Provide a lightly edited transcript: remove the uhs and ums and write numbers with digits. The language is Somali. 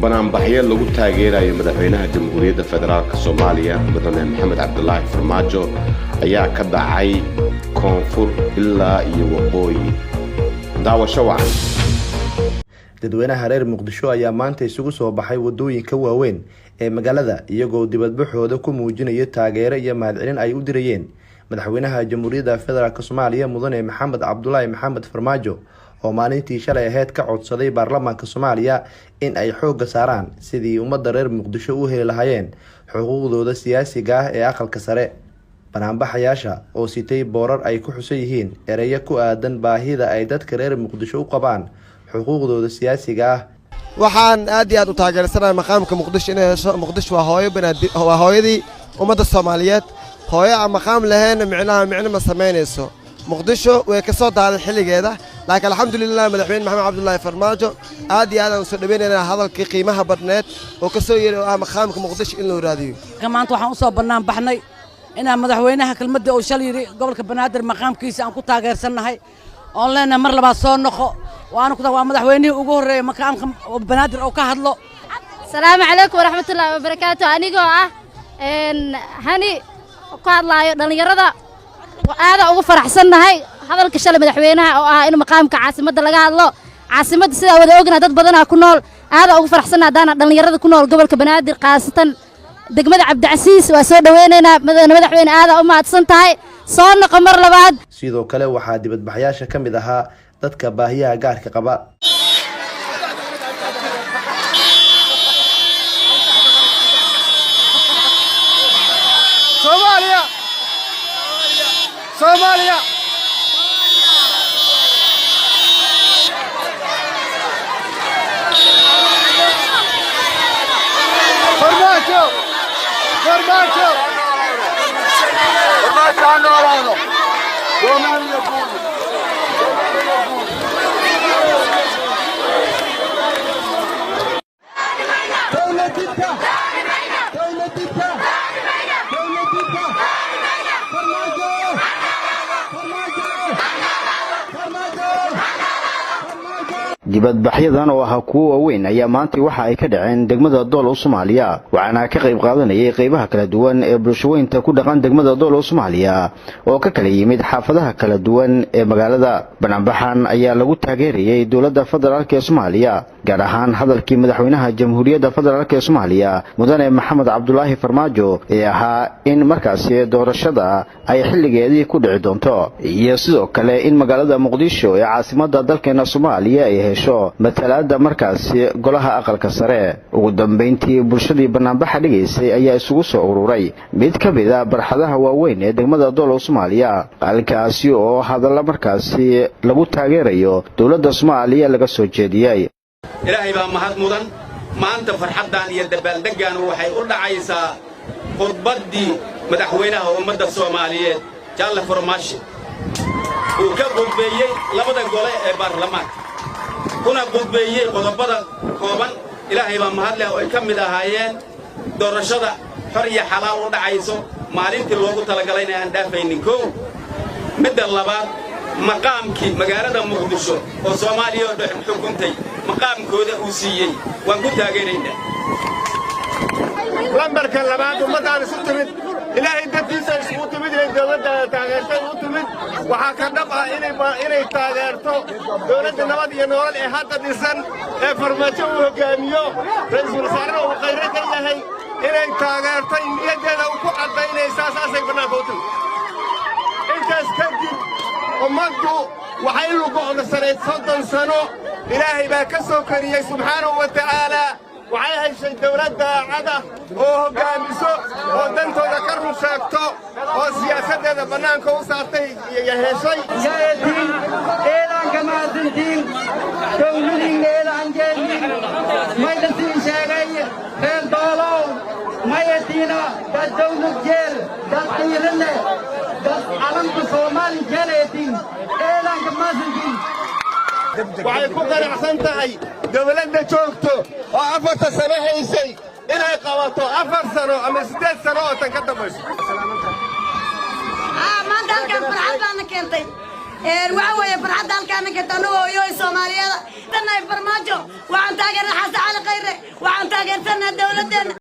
Banaanbaxyo lagu taageerayo madaxweynaha Jamhuuriyadda Federaalka Soomaaliya, Mudane Maxamed Cabdulaahi Farmaajo, ayaa ka dhacay koonfur ilaa iyo waqooyi. Daawasho wacan. Dadweynaha reer Muqdisho ayaa maanta isugu soo baxay wadooyinka waaweyn ee magaalada, iyagoo dibadbaxooda ku muujinaya taageero iyo mahadcelin ay u dirayeen madaxweynaha Jamhuuriyadda Federaalka Soomaaliya, Mudane Maxamed Cabdulaahi Maxamed Farmaajo, oo maalintii shalay aheyd ka codsaday baarlamaanka Soomaaliya in ay xoogga saaraan sidii ummadda reer Muqdisho u heli lahaayeen xuquuqdooda siyaasiga ah ee aqalka sare. Banaanbaxayaasha oo sitay boorar ay ku xusan yihiin ereyo ku aadan baahida ay dadka reer Muqdisho u qabaan xuquuqdooda siyaasiga ah. Waxaan aad iyo aad u taageersanahay maqaamka Muqdisho inay hesho. Muqdisho waa hooyo banaadi, waa hooyadii ummadda Soomaaliyeed. Hooyo aan maqaam lahayn micnaha micno ma samaynayso. Muqdisho way ka soo daaday xilligeeda, laakiin alxamdulilah, Madaxweyne Maxamed Cabdullaahi Farmaajo aad iyo aad aan usoo dhaweynaynaa hadalkii qiimaha badneed oo ka soo yeeray oo ah maqaamka Muqdisho in loo raadiyo. Maanta waxaan u soo bannaan baxnay inaan madaxweynaha kelmadda uu shal yidhi gobolka Banaadir maqaamkiisa aan ku taageersannahay, oon leenahay mar labaad soo noqo. Waana ku waa madaxweynihii ugu horreeyay maqaamka Banaadir oo ka hadlo. Asalaamu calaykum waraxmatullaahi wabarakaatu. Anigoo ah Hani, ku hadlaayo dhallinyarada, aadaan ugu faraxsannahay hadalka shalay madaxweynaha oo ah in maqaamka caasimadda laga hadlo. Caasimadda sidaa wada ognaha dad badanaa ku nool. Aadaan ugu faraxsannahay haddaana dhallinyarada ku nool gobolka Banaadir, khaasatan degmada Cabdicasiis. Waa soo dhoweynaynaa madaxweyne, aadaa u mahadsan tahay, soo noqo mar labaad. Sidoo kale waxaa dibadbaxyaasha ka mid ahaa dadka baahiyaha gaarka qaba. Soomaaliya, Soomaaliya. Farmaajo, Farmaajo, Farmaajo ha noolaado. Soomaaliya guul. Dowladinta, dowladinta, dowladinta, Farmaajo, Farmaajo, Farmaajo, Farmaajo. Dibadbaxyadan oo ahaa kuwo waaweyn ayaa maantii waxa ay ka dhaceen degmada Doolow Soomaaliya, waxaana ka qayb qaadanayay qeybaha kala duwan ee bulshaweynta ku dhaqan degmada Doolow Soomaaliya oo ka kala yimid xaafadaha kala duwan ee magaalada. Banaanbaxan ayaa lagu taageerayay dowladda federaalk ee Soomaaliya, gaar ahaan hadalkii madaxweynaha Jamhuuriyadda Federaalk ee Soomaaliya, Mudane Maxamed Cabdulaahi Farmaajo, ee ahaa in markaasi doorashada ay xilligeedii ku dhici doonto, iyo sidoo kale in magaalada Muqdisho ee caasimada dalkeena Soomaaliya ay hesho matalaada markaasi golaha aqalka sare. Ugu dambayntii bulshadii banaanbaxa dhigaysay ayaa isugu soo ururay mid ka mid a barxadaha waaweyn ee degmada Doolow Soomaaliya, halkaasi oo hadalla markaasi lagu taageerayo dowladda Soomaaliya laga soo jeediyey. Ilaahay baa mahad mudan. Maanta farxaddan iyo dabaaldeggan waxay u dhacaysaa khudbaddii madaxweynaha ummadda Soomaaliyeed, Jaalle Farmaashe, uu ka qudbeeyey labada gole ee baarlamaanka, kuna qudbeeyey qodobbada kooban. Ilaahay baa mahad leh oo ay ka mid ahaayeen doorashada xor iyo xalaal u dhacayso maalintii loogu talagalayna aan dhaafaynin. Kow, midda labaad, maqaamkii magaalada Muqdisho oo Soomaaliya oo dhan xukuntay maqaamkooda uu siiyey, waan ku taageeraynaa. Lambarka labaad, ummaddaan isu timid Ilaahay dartiisa isugu timid inay dowladda taageertay u timid. Waxaa ka dhab ah inay taageerto dowladda nabad iyo nolol ee hadda dhisan ee Farmaajo uu hoggaamiyo, ra'iisul wasaarena uu Khayre ka yahay, inay taageertay niyaddeeda u ku caddaynaysaa. Saasay bannaanka u timid. Intaas kadib ummaddu waxay lugo'dasanayd 30 sano. Ilaahay baa ka soo kariyey subxaanahu wa tacaalaa. Waxay heshay dawlad daacada oo hoggaamiso oo dantooda ka run sheegto oo siyaasaddeeda bannaanka u saartay iyo heshay. Jaetiin eedaanka mahadsantiin, dowladiinna eedaan jeelin. Mayda siin sheegay reer Doolow, mayatiina dad dawlad jeel, dad qiiro leh, dad calanka Soomaali jeelayatiin. Eedaanka mahadsantiin. Waxay ku qanacsan tahay dawladda joogto oo 4ta sano haysay inay qabato 4 sano ama 8 sano oo tan ka dambayso. Maanta halkaan farxad baana keentay. Waxa weeye farxadda halkaana keentay annagoo hooyooy Soomaaliyeeda tanahay Farmaajo. Waxaan taageernay Xasan Cali Khayre. Waxaan taageersannahay dowladdeenna.